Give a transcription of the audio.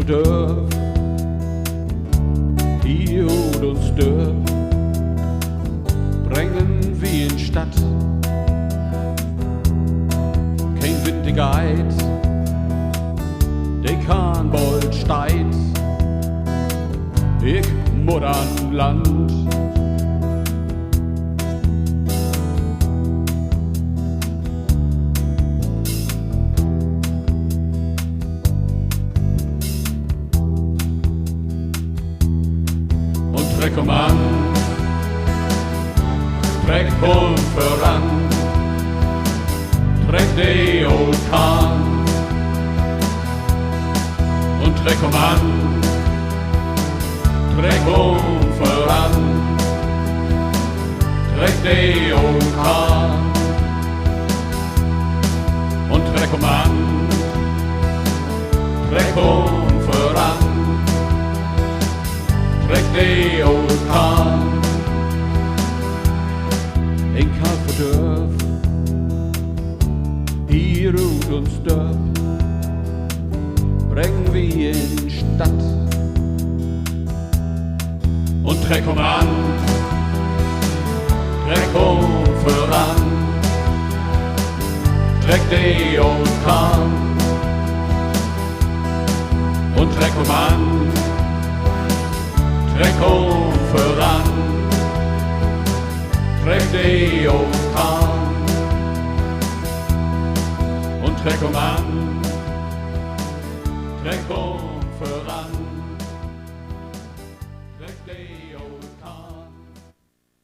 Verdörf, hier ut uns Dörf, bringen wir in Stadt. Kein Windigkeit, der Kahn bold steit, ich mutt an Land. Und treck um an, treck um voran, treck de old Kahn. Und treck um an, treck um voran, treck de old Kahn. Und treck um an, treck um voran, treck de old Kahn. In Kalverdörf, hier ut uns Dörf, bringen wir in Stadt. Und treck um an, treck um voran, treck de old Kahn. Und treck um an, treck um voran, treck de old Kahn. Und treck um an, treck um